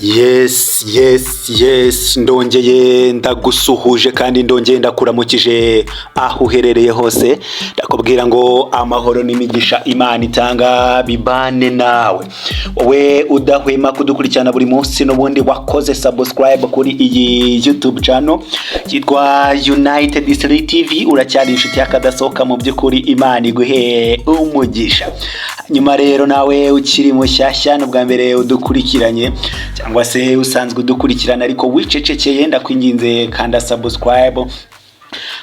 Yes, ndongeye ndagusuhuje kandi ndongeye ndakuramukije aho uherereye hose. Ndakubwira ngo amahoro n'imigisha Imana itanga bibane nawe, wowe udahwema kudukurikirana buri munsi, n'ubundi wakoze subscribe kuri iyi YouTube channel yitwa United Street TV. Uracyari inshuti y'akadasohoka mu by'ukuri, Imana iguhe umugisha. Nyuma rero, nawe ukiri mushyashya, n'ubwa mbere udukurikiranye cyangwa se usanzwe udukurikirana ariko wicecekeye, ndakwinginze kanda subscribe,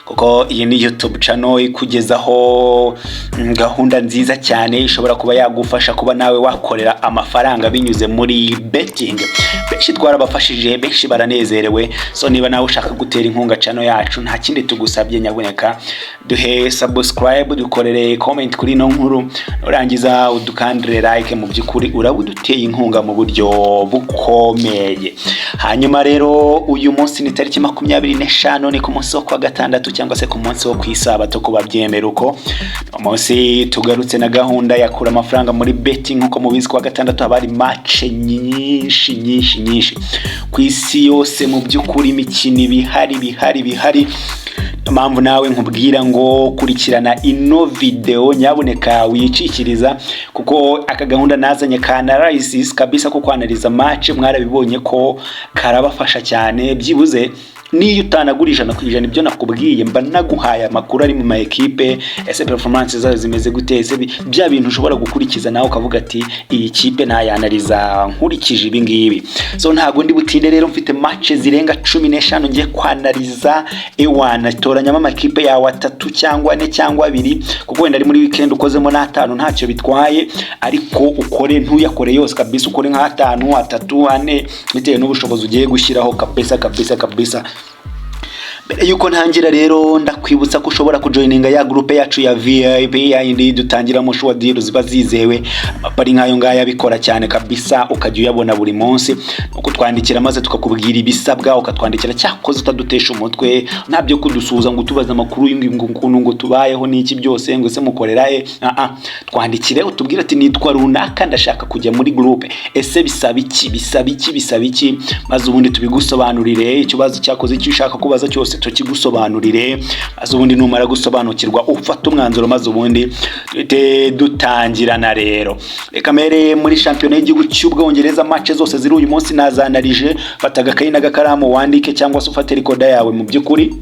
kuko iyi ni YouTube channel ikugezaho gahunda nziza cyane ishobora kuba yagufasha kuba nawe wakorera amafaranga binyuze muri betting. Benshi twarabafashije, benshi baranezerewe. So niba nawe ushaka gutera inkunga channel yacu, nta kindi tugusabye, nyabuneka duhe subscribe, dukorere comment kuri ino nkuru, nurangiza udukandire like. Mu by'ukuri uraba uduteye inkunga mu buryo bukomeye. Hanyuma rero, uyu munsi ni tariki 25, ni ku munsi wo kuwa gatandatu cyangwa se ku munsi wo ku isabato ku babyemera uko. Umunsi tugarutse na gahunda ya kura amafaranga muri betting. Nkuko mubizi, kuwa gatandatu haba hari match nyinshi nyinshi nyinshi ku isi yose. Mu by'ukuri imikino bihari bihari bihari. Niyo mpamvu nawe nkubwira ngo kurikirana ino video, nyabuneka wicikiriza, kuko aka gahunda nazanye ka analysis kabisa, ko kwanaliza match, mwarabibonye ko karabafasha cyane. Byibuze niyo utanagura 100% ibyo nakubwiye, mba naguhaye amakuru ari mu ma ekipe. Ese performance zayo zimeze gute? Ese bya bintu ushobora gukurikiza nawe ukavuga ati: "Iyi kipe nayanaliza nkurikije ibi ngibi." So ntabwo ndi butinde rero, mfite match zirenga 15 ngiye kwanaliza. Ewana, toranyamo amakipe yawe atatu cyangwa ane cyangwa abiri, kuko wenda ari muri weekend ukozemo n'atanu ntacyo bitwaye, ariko ukore, ntuyakore yose kabisa, ukore nk'atanu, atatu, ane, bitewe n'ubushobozi ugiye gushyiraho kabisa kabisa kabisa. Mbere yuko ntangira rero, ndakwibutsa ko ushobora kujoininga ya groupe yacu ya VIP, ya yindi dutangiramo sure deal ziba zizewe, amapari nk'ayo ngayo abikora cyane kabisa, ukajya uyabona buri munsi. Nuko utwandikira maze tukakubwira ibisabwa, ukatwandikira cyakoze utadutesha umutwe, nta byo kudusuhuza ngo utubaze amakuru ngo ukuntu ngo tubayeho n'iki byose, ngo ese mukorera he. Ah ah, twandikire utubwire ati: "Nitwa runaka, ndashaka kujya muri groupe, ese bisaba iki, bisaba iki, bisaba iki?" Maze ubundi tubigusobanurire. Ikibazo cyakoze, icyo ushaka kubaza cyose tukigusobanurire, maze ubundi numara gusobanukirwa ufate umwanzuro, maze ubundi duhite dutangirana. Rero reka mbere muri shampiyona y'igihugu cy'Ubwongereza, match zose ziri uyu munsi nazanarije. Fata agakayi n'agakaramu wandike cyangwa se ufate recorder yawe. Mu by'ukuri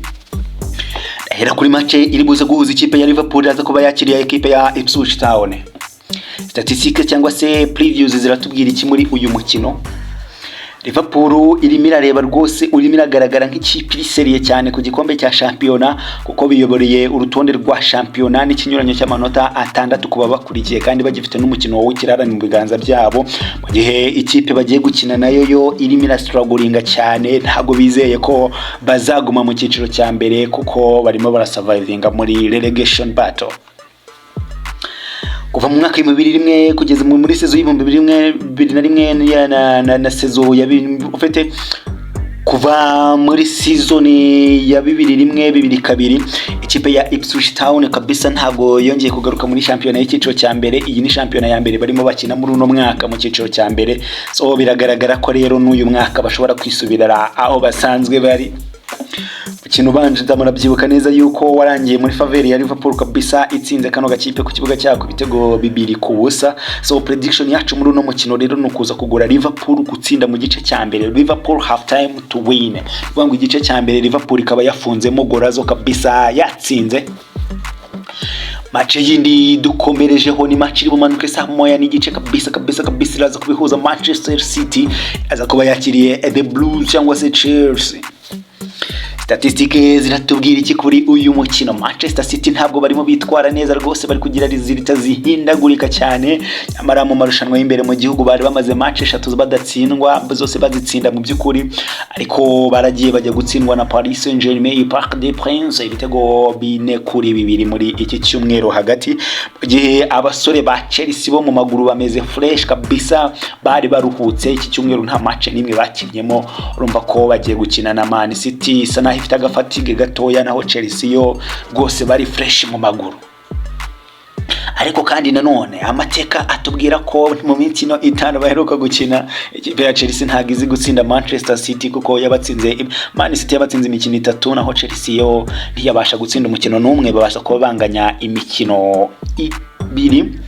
hera kuri match iri buze guhuza ikipe ya Liverpool iraza kuba yakiriye ekipe ya Ipswich Town. Statistique cyangwa se previews ziratubwira iki muri uyu mukino? Liverpool irimo irareba rwose, urimo iragaragara nk'ikipe iri sérieux cyane ku gikombe cya shampiyona, kuko biyoboreye urutonde rwa shampiyona n'ikinyuranyo cy'amanota 6 ku babakurikiye, kandi bagifite n'umukino w'ikirarane mu biganza byabo, mu gihe ikipe bagiye gukina nayo yo irimo irastrugglinga cyane. Ntabwo bizeye ko bazaguma mu cyiciro cya mbere, kuko barimo barasurvivinga muri relegation battle. Kuva mu mwaka wa 2001 kugeza muri saison y'ibihumbi bibiri bibiri na rimwe na saison ya bibiri, ufite kuva muri season ya 2001-2002, ikipe ya Ipswich Town kabisa ntabwo yongeye kugaruka muri shampiyona y'icyiciro cya mbere. Iyi ni shampiyona ya mbere barimo bakina muri uno mwaka mu cyiciro cya mbere. So biragaragara ko rero n'uyu mwaka bashobora kwisubirira aho basanzwe bari. Umukino ubanza murabyibuka neza yuko warangiye muri faveur ya Liverpool kabisa, itsinze kano gakipe ku kibuga cyako ibitego 2-0. So prediction yacu muri uno mukino rero ni ukuza kugura Liverpool gutsinda mu gice cya mbere, Liverpool half time to win, kuvuga ngo igice cya mbere Liverpool ikaba yafunzemo gorazo kabisa, yatsinze. Match yindi dukomerejeho ni match iri bumanuke saa 1:30 kabisa kabisa kabisa, iraza kubihuza Manchester City aza kuba yakiriye The Blues cyangwa se Chelsea. Statistique ziratubwira iki kuri uyu mukino? Manchester City ntabwo barimo bitwara neza rwose, bari kugira résultats zihindagurika cyane. Nyamara mu marushanwa y'imbere mu gihugu bari bamaze match eshatu badatsindwa, zose bazitsinda mu by'ukuri, ariko baragiye bajya gutsindwa na Paris Saint-Germain Parc des Princes ibitego 4-2 muri iki cyumweru hagati, mu gihe abasore ba Chelsea bo mu maguru bameze fresh kabisa, bari baruhutse iki cyumweru, nta match n'imwe bakinnyemo. Urumva ko bagiye gukina na Man City isa naho ifite agafatigue gatoya, naho Chelsea yo rwose bari fresh mu maguru. Ariko kandi nanone amateka atubwira ko mu mikino 5 baheruka gukina, ikipe ya Chelsea ntabwo izi gutsinda Manchester City, kuko yabatsinze, Man City yabatsinze imikino itatu, naho Chelsea yo ntiyabasha gutsinda umukino n'umwe, babasha kuba banganya imikino ibiri.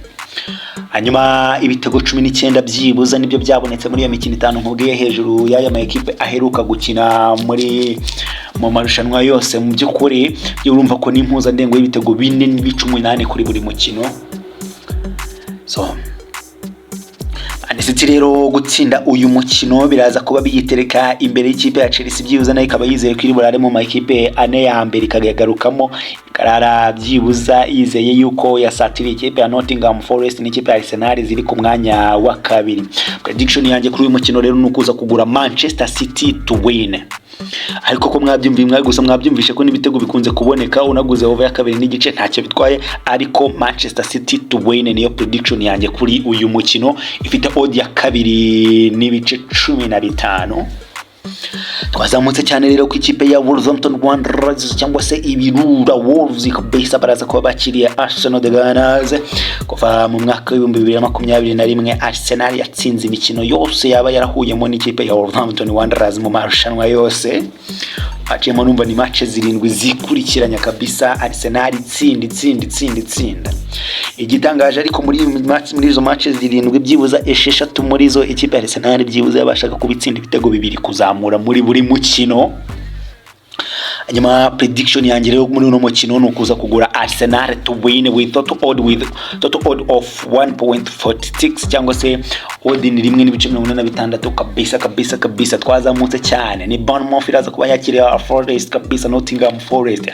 Hanyuma ibitego 19 byibuza nibyo byabonetse muri iyo mikino 5 nkubwiye hejuru y'aya ma ekipe aheruka gukina mu marushanwa yose. Mu by'ukuri urumva ko ni impuzandengo y'ibitego 4.8 kuri buri mukino. So Man City rero gutsinda uyu mukino biraza kuba biyitereka imbere y'ikipe ya Chelsea, byibuze nayo ikaba yizeye ko iri burare mu makipe ane ya mbere, ikayagarukamo, ikarara byibuza yizeye yuko yasatiriye ikipe ya Nottingham Forest n'ikipe ya Arsenal ziri ku mwanya wa kabiri. Prediction yanjye kuri uyu mukino rero ni ukuza kugura Manchester City to win. Ariko ko mwabyumviye mwa gusa mwabyumvishe ko n'ibitego bikunze kuboneka, unaguze over ya 2.5 ntacyo bitwaye, ariko Manchester City to win niyo prediction yanjye kuri uyu mukino, ifite odd ya 2.15. Twazamutse cyane rero ku ikipe ya Wolverhampton Wanderers cyangwa se ibirura Wolves kabisa, baraza kuba bakiriye Arsenal the Gunners. Kuva mu mwaka wa 2021, Arsenal yatsinze imikino yose yaba yarahuyemo n'ikipe ya Wolverhampton Wanderers mu marushanwa yose aciyemo. Numva ni match zirindwi zikurikiranya kabisa, Arsenal itsinda, itsinda, itsinda, itsinda. Igitangaje ariko muri izo match zirindwi, byibuza esheshatu muri zo ikipe ya Arsenal byibuza yabashaga kubitsinda ibitego 2 kuzamura muri buri mukino. Hanyuma prediction yanjye rero muri uno mukino ni ukuza kugura Arsenal to win with total odd of 1.46 cyangwa se odd ni 1.46 kabisa kabisa kabisa. Twazamutse cyane, ni Bournemouth iraza kuba yakiriye Forest kabisa, Nottingham Forest.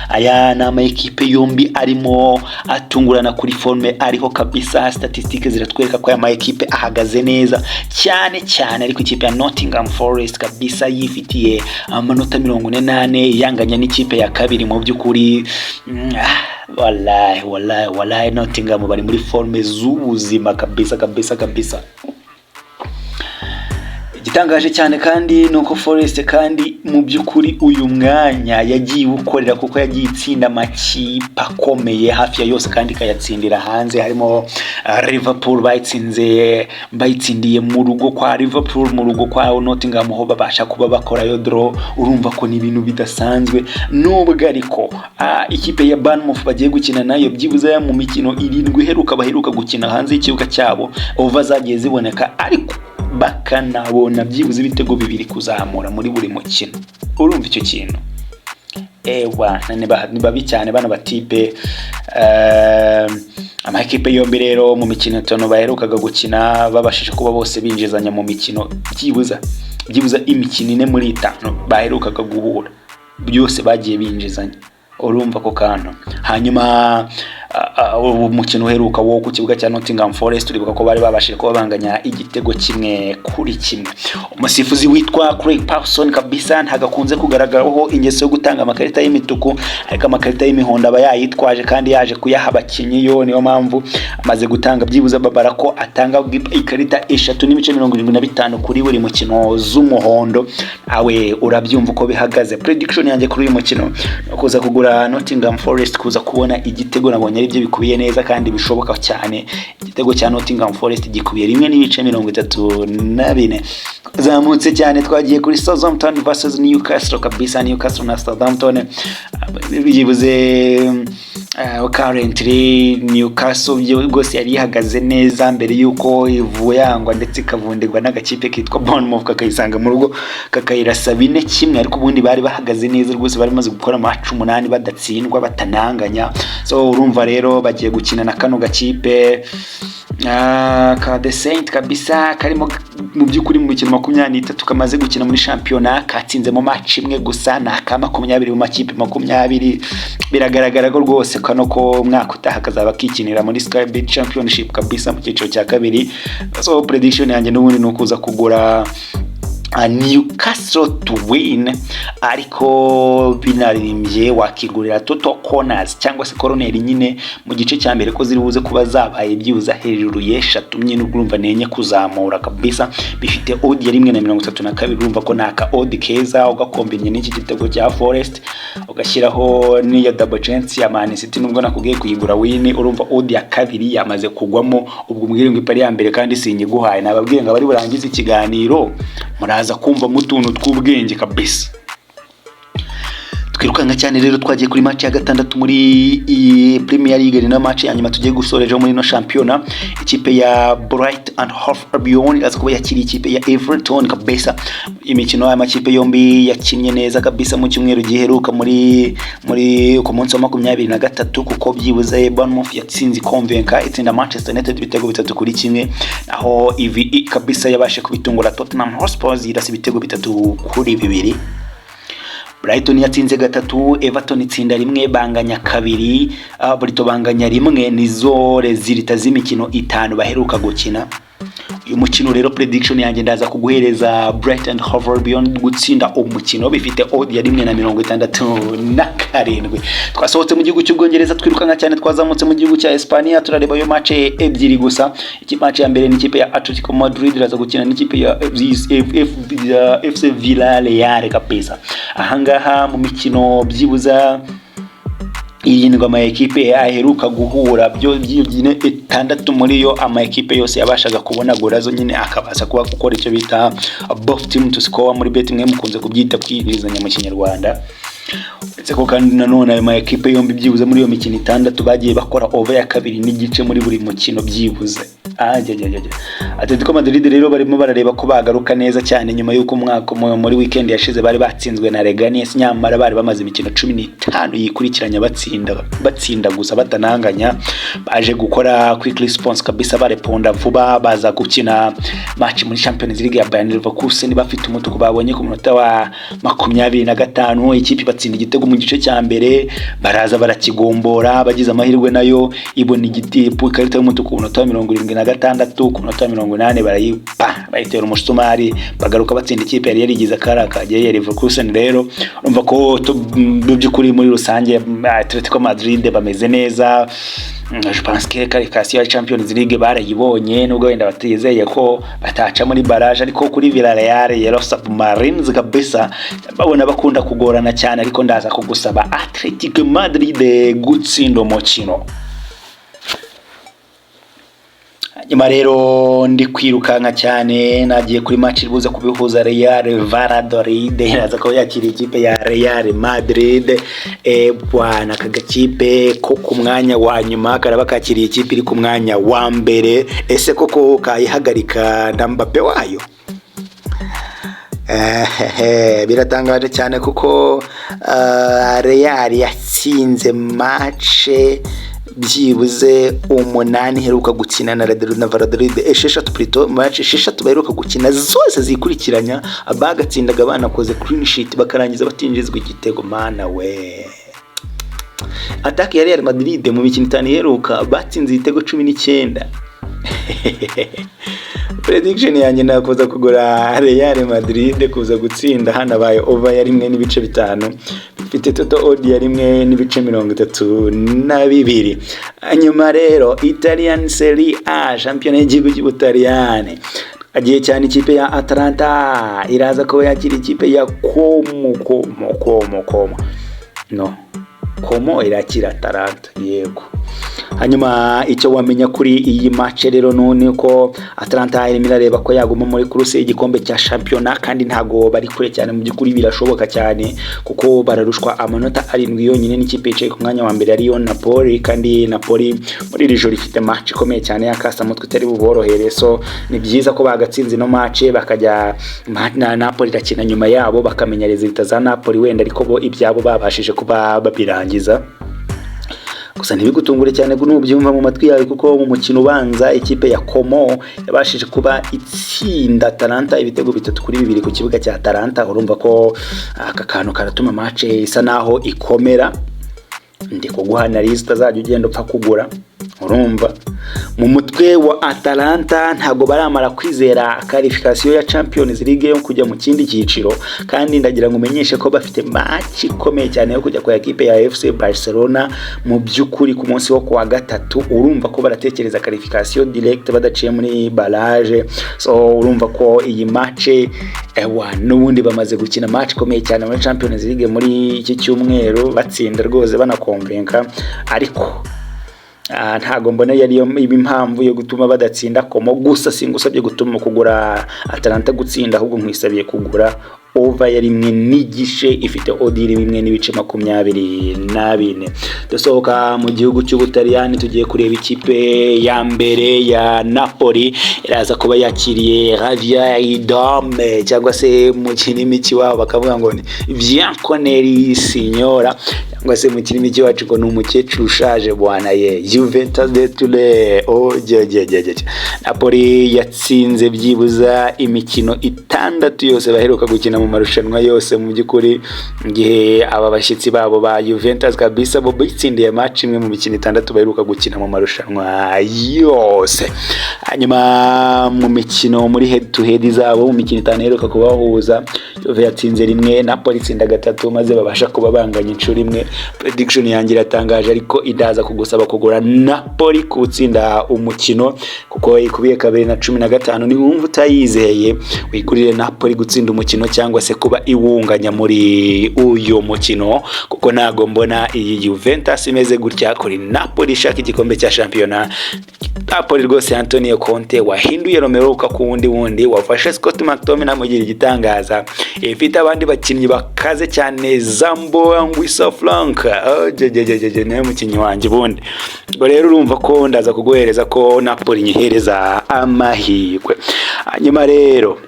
Aya ni ama ekipe yombi arimo atungurana kuri forme ariho kabisa. Statistique ziratwereka ko aya ma ekipe ahagaze neza cyane cyane, ariko ikipe ya Nottingham Forest kabisa yifitiye amanota 44, yanganya n'ikipe ya kabiri. Mu by'ukuri wallahi wallahi wallahi, Nottingham bari muri forme z'ubuzima kabisa kabisa kabisa. Igitangaje cyane kandi ni uko Forest kandi mu by'ukuri uyu mwanya yagiye ukorera, kuko yagiye itsinda amakipe akomeye hafi ya yose kandi ikayatsindira hanze, harimo Liverpool bayitsinze, bayitsindiye mu rugo kwa Liverpool, mu rugo kwa Nottingham ho babasha kuba bakorayo draw. Urumva ko ni ibintu bidasanzwe, nubwo ariko ikipe ya Bournemouth bagiye gukina nayo byibuze mu mikino 7 iheruka baheruka gukina hanze y'ikibuga cyabo, over zagiye ziboneka, ariko bakanabona byibuze ibitego 2 kuzamura muri buri mukino. Urumva icyo kintu, ewa ni babi cyane bano batipe. Amakipe yombi rero mu mikino 5 baherukaga gukina babashije kuba bose binjizanya mu mikino, byibuza imikino 4 muri 5 baherukaga guhura byose bagiye binjizanya. Urumva ako kantu. Hanyuma umukino uheruka wo ku kibuga cya Nottingham Forest, uribuka ko bari babashije kuba banganya igitego 1-1. Umusifuzi witwa Craig Pawson kabisa ntabwo akunze kugaragaraho ingeso yo gutanga amakarita y'imituku, ariko amakarita y'imihondo aba yayitwaje kandi yaje kuyaha abakinnyi yo. Niyo mpamvu amaze gutanga byibuze, babara ko atanga ikarita 3.75 kuri buri mukino z'umuhondo. Awe urabyumva uko bihagaze. Prediction yanjye kuri uyu mukino ni ukuza kugura Nottingham Forest kuza kubona igitego. Nabonye aribyo bikubiye neza kandi bishoboka cyane. Igitego cya Nottingham Forest gikubiye 1.34. Zamutse cyane, twagiye kuri Southampton versus Newcastle kabisa. Newcastle na Southampton byibuze currently Newcastle rwose yari ihagaze neza mbere y'uko ivuyangwa ndetse ikavundirwa n'agakipe kitwa Bournemouth, kakayisanga mu rugo kakayirasa 4-1. Ariko ubundi bari bahagaze neza rwose, bari bamaze gukora match 8 badatsindwa, batananganya. So urumva rero bagiye gukina na kano gakipe ka The Saint kabisa, karimo mu by'ukuri mu mikino 23 kamaze gukina muri shampiyona katsinzemo match imwe gusa, ni aka 20 mu makipe 20. Biragaragara ko rwose kano ko umwaka utaha kazaba kikinira muri Sky Bet Championship kabisa, mu cyiciro cya kabiri. So prediction yanjye n'ubundi ni ukuza kugura Newcastle to win, ariko binaririmbye wakigurira total corners cyangwa se koroneri nyine mu gice cya mbere, ko ziri buze kuba zabaye byibuza hejuru y'eshatu nyine, ubwo urumva nenye kuzamura kabisa. Bifite odd ya 1.32. Urumva ko ni aka odd keza, ugakombinye n'iki gitego cya Forest, ugashyiraho n'iyo double chance ya Man City, nubwo nakubwiye kuyigura win. Urumva odd ya kabiri yamaze kugwamo. Ubwo umbwire ngo ipari ya mbere kandi sinyiguhaye. Nababwiye ngo abari burangize ikiganiro muraza kumvamo utuntu tw'ubwenge kabisa. Twirukanka cyane rero, twagiye kuri match ya gatandatu muri iyi Premier League, ni na match ya nyuma tugiye gusorejeho muri ino shampiyona. Ikipe ya Bright and Hove Albion iraza kuba yakiriye ikipe ya Everton kabisa. Imikino y'amakipe yombi yakinnye neza kabisa mu cyumweru giheruka, muri ku munsi wa 23, kuko byibuze Bournemouth yatsinze ikonvenka, itsinda Manchester United ibitego 3-1, naho EVE kabisa yabashe kubitungura Tottenham Hotspur, irasa ibitego 3-2. Brighton yatsinze gatatu, Everton itsinda rimwe, banganya kabiri, Brighton banganya rimwe. Nizo résultats z'imikino itanu baheruka gukina. Uyu mukino rero, prediction yanjye, ndaza kuguhereza Brighton Hove Albion gutsinda umukino. Bifite odd ya 1.67. Twasohotse mu gihugu cy'Ubwongereza, twirukanka cyane, twazamutse mu gihugu cya Espanya, turareba yo match ebyiri gusa. Iki match ya mbere ni ikipe ya Atletico Madrid iraza gukina n'ikipe ya FC Villarreal kabisa. Ahangaha mu mikino byibuza irindwi ama ekipe aheruka guhura, byo byine itandatu muri yo ama ekipe yose yabashaga kubona gorazo nyine, akabasha kuba gukora icyo bita both team to score muri bet, mwe mukunze kubyita kwinjirizanya mu Kinyarwanda. Uretse ko kandi nanone ayo ma ekipe yombi byibuze muri iyo mikino itandatu bagiye bakora over ya 2.5 muri buri mukino byibuze. Ajajajaj, Atletico Madrid rero barimo barareba ko bagaruka neza cyane nyuma y'uko umwaka muri weekend yashize bari batsinzwe na Leganes, nyamara bari bamaze imikino 15 yikurikiranya batsinda, batsinda gusa, batananganya. Baje gukora quick response kabisa, bareponda vuba, baza gukina match muri Champions League ya Bayern Leverkusen bafite umutuku babonye ku munota wa 25. Ikipe batsinda igitego mu gice cya mbere, baraza barakigombora, bagize amahirwe nayo ibona igiti ikarita y'umutuku ku munota wa 76. Ku munota wa 80 barayipa, bayitera umusumari, bagaruka batsinda ikipe yari yarigize akari kagiye ya Leverkusen. Rero urumva ko mu by'ukuri muri rusange Atletico Madrid bameze neza. Je pense que qualification ya Champions League barayibonye, nubwo wenda batizeye ko bataca muri barrage. Ariko kuri Villarreal, Yellow Submarines kabisa, babona bakunda kugorana cyane, ariko ndaza kugusaba Atletico Madrid gutsinda umukino. Hanyuma rero ndi kwirukanka cyane, nagiye kuri match iri buze kubihuza Real Valladolid iraza kuba yakiriye ikipe ya Real Madrid. Bwana, aka gakipe ko ku mwanya wa nyuma karaba kakiriye ikipe iri ku mwanya wa mbere. Ese koko kayihagarika na Mbappe wayo? Ehehe, biratangaje cyane kuko Real yatsinze match byibuze umunani iheruka gukina na Valladolid, esheshatu plutôt. Match esheshatu baheruka gukina zose zikurikiranya bagatsindaga, banakoze clean sheet, bakarangiza batinjizwa igitego. Mana we, attaque ya Real Madrid mu mikino itanu iheruka batsinze ibitego 19. Prediction yanjye, nakuza kugura Real Madrid kuza gutsinda, hanabaye over ya 1.5. Bifite total odd ya 1.32. Hanyuma rero Italian Serie A, shampiyona y'igihugu cy'Ubutaliyani, agiye cyane. Ikipe ya Atalanta iraza kuba yakira ikipe ya Como. Como, Como, Como, no Como irakira Atalanta, yego. Hanyuma icyo wamenya kuri iyi match rero ni uko Atalanta irimo irareba ko yaguma muri course y'igikombe cya shampiyona, kandi ntago bari kure cyane. Mu by'ukuri birashoboka cyane kuko bararushwa amanota 7 yonyine n'ikipe yicaye ku mwanya wa mbere, ariyo Napoli. Kandi Napoli muri iri joro ifite match ikomeye cyane y'akasamutwe itari buborohere, so ni byiza ko bagatsinze ino match, bakajya na Napoli irakina nyuma yabo, bakamenya résultats za Napoli wenda, ariko bo ibyabo babashije kuba babirangiza. Gusa ntibigutungure cyane nubyumva mu matwi yawe, kuko mu mukino ubanza ikipe ya Como yabashije kuba itsinda Atalanta ibitego 3-2 ku kibuga cya Atalanta. Urumva ko aka kantu karatuma match isa naho ikomera. Ndi kuguha analyse utazajya ugenda upfa kugura, urumva. Mu mutwe wa Atalanta ntabwo baramara kwizera qualification ya Champions League yo kujya mu kindi cyiciro, kandi ndagira ngo umenyeshe ko bafite match ikomeye cyane yo kujya kwa ekipe ya FC Barcelona mu by'ukuri ku munsi wo kuwa gatatu. Urumva ko baratekereza qualification direct badaciye muri barrage. So urumva ko iyi match, ewa, n'ubundi bamaze gukina match ikomeye cyane muri Champions League muri iki cyumweru, batsinda rwose banakonvenka, ariko ntago mbona yari yo iba impamvu yo gutuma badatsinda Como. Gusa singusabye gutuma kugura Atalanta gutsinda, ahubwo nkwisabiye kugura over ya 1.5, ifite odd 1.24. Dusohoka mu gihugu cy'Ubutaliyani, tugiye kureba ikipe ya mbere ya Napoli, iraza kuba yakiriye Ravia Idome, cyangwa se mu kirimi cy'iwabo bakavuga ngo ni Bianconeri Signora, cyangwa se mu kirimi cy'iwacu ngo ni umukecuru ushaje bwana ye, Juventus de Turin. Oh je je je je, Napoli yatsinze byibuza imikino 6 yose baheruka gukina mu marushanwa yose mu by'ukuri, gihe aba bashyitsi babo ba Juventus kabisa bo bitsindiye match imwe mu mikino 6 baheruka gukina mu marushanwa yose. Hanyuma mu mikino muri head to head zabo, mu mikino 5 iheruka kubahuza, Juve yatsinze rimwe, Napoli itsinda gatatu, maze babasha kuba banganya inshuro imwe. Prediction yanjye iratangaje, ariko idaza kugusaba kugura Napoli kuwutsinda umukino, kuko ikubiye 2.15. Niwumva utayizeye, wigurire Napoli gutsinda umukino cyangwa se kuba iwunganya muri uyu mukino, kuko ntago mbona iyi Juventus imeze gutya kuri Napoli ishaka igikombe cya shampiyona. Napoli rwose, Antonio Conte wahinduye Romelu Lukaku wundi wundi, wafashe Scott McTominay amugira igitangaza, ifite abandi bakinnyi bakaze cyane, Zambo Anguissa Frank, oh, je je je je, niwe mukinnyi wanjye ubundi. Ubwo rero urumva ko ndaza kuguhereza ko Napoli nyihereza amahirwe. Hanyuma rero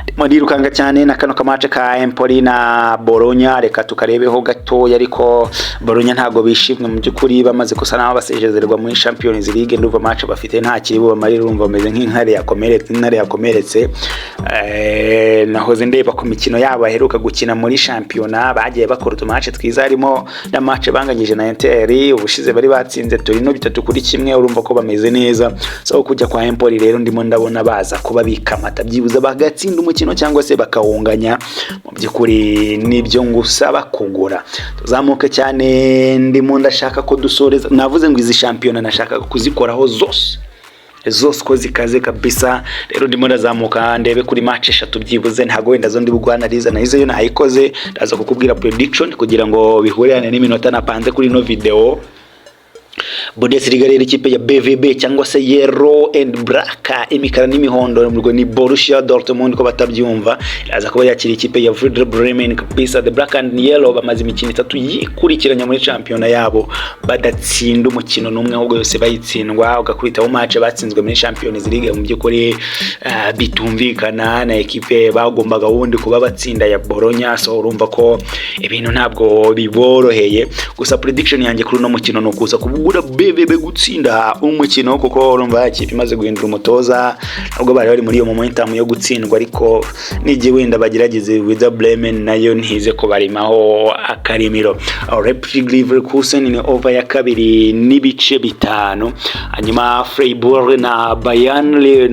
ndimo ndirukanga cyane na kano ka match ka Empoli na Bologna, reka tukarebeho gatoya. Ariko Bologna ntabwo bishimwe mu by'ukuri, bamaze gusa naho basezererwa muri Champions League. Ndumva match bafite nta kiri bubamarire, urumva bameze nk'intare yakomeretse, intare yakomeretse. Nahoze ndeba ku mikino yabo baheruka gukina muri shampiyona, bagiye bakora utu match twiza, harimo na match banganyije na Inter ubushize, bari batsinze Torino 3-1. Urumva ko bameze neza. So kujya kwa Empoli rero, ndimo ndabona baza kuba bikamata byibuze bagatsinda umukino cyangwa se bakawunganya. Mu by'ukuri nibyo ngusaba kugura. Tuzamuke cyane, ndimo ndashaka ko dusoreza. Navuze ngo izi shampiyona nashaka kuzikoraho zose zose uko zikaze kabisa. Rero ndimo ndazamuka ndebe kuri match eshatu byibuze. Ntabwo wenda zo ndi bugwanariza, nahize yo nayikoze, ndaza kukubwira prediction kugira ngo bihurirane n'iminota napanze kuri ino video. Bundesliga rero, ikipe ya BVB cyangwa se Yellow and Black, imikara n'imihondo, ubwo ni Borussia Dortmund ko batabyumva, iraza kuba yakira ikipe ya Werder Bremen kabisa. The Black and Yellow bamaze imikino 3 yikurikiranya muri shampiyona yabo badatsinda umukino n'umwe, ahubwo yose bayitsindwa, ugakubitaho match batsinzwe muri Champions League mu by'ukuri bitumvikana na ekipe bagombaga wundi kuba batsinda ya Bologna. So urumva ko ibintu ntabwo biboroheye. Gusa prediction yanjye kuri uno mukino ni ukuza kugura BVB gutsinda umukino, kuko urumva ikipe imaze guhindura umutoza, nubwo bari bari muri iyo momentum yo gutsindwa, ariko n'igihe wenda bagerageze Werder Bremen nayo ntize kubarimaho akarimiro. Leipzig Leverkusen ni over ya 2.5. Hanyuma Freiburg na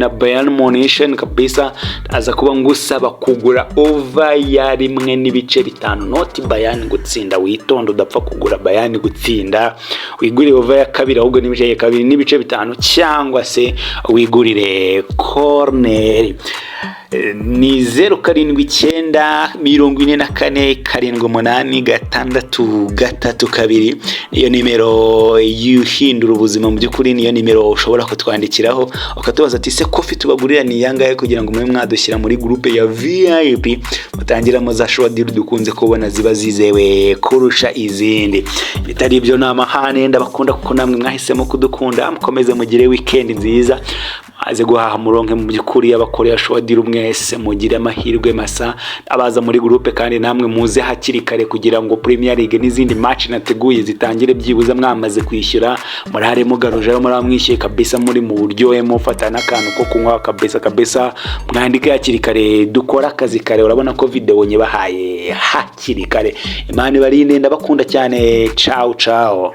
Bayern Munich kabisa, aza kuba ngusaba kugura over ya 1.5, not Bayern gutsinda. Witonde udapfa kugura Bayern gutsinda, wigurire over ya 2 ahubwo n'ibice 2.5, cyangwa se wigurire corner. Ni 079 44 78 632, niyo nimero ihindura ubuzima mu by'ukuri. Niyo nimero ushobora kutwandikiraho ukatubaza ati: "Se coffee tubagurira ni iyangahe?" kugira ngo mube mwadushyira muri groupe ya VIP, mutangiramo za sure deal dukunze kubona ziba zizewe kurusha izindi. Bitari ibyo ni amahane. Ndabakunda kuko namwe mwahisemo kudukunda. Mukomeze mugire weekend nziza, aze guhaha muronke mu by'ukuri. Abakoreya sure deal mwese mugire amahirwe masa. Abaza muri groupe kandi namwe muze hakiri kare kugira ngo Premier League n'izindi match nateguye zitangire byibuze mwamaze kwishyura, murare mugarujeho, muramwishyuye kabisa, muri mu buryohe, mufata n'akantu ko kunywa kabisa kabisa. Mwandike hakiri kare, dukora akazi kare. Urabona ko video nyibahaye hakiri kare. Imana ibarinde, ndabakunda cyane. Ciao ciao.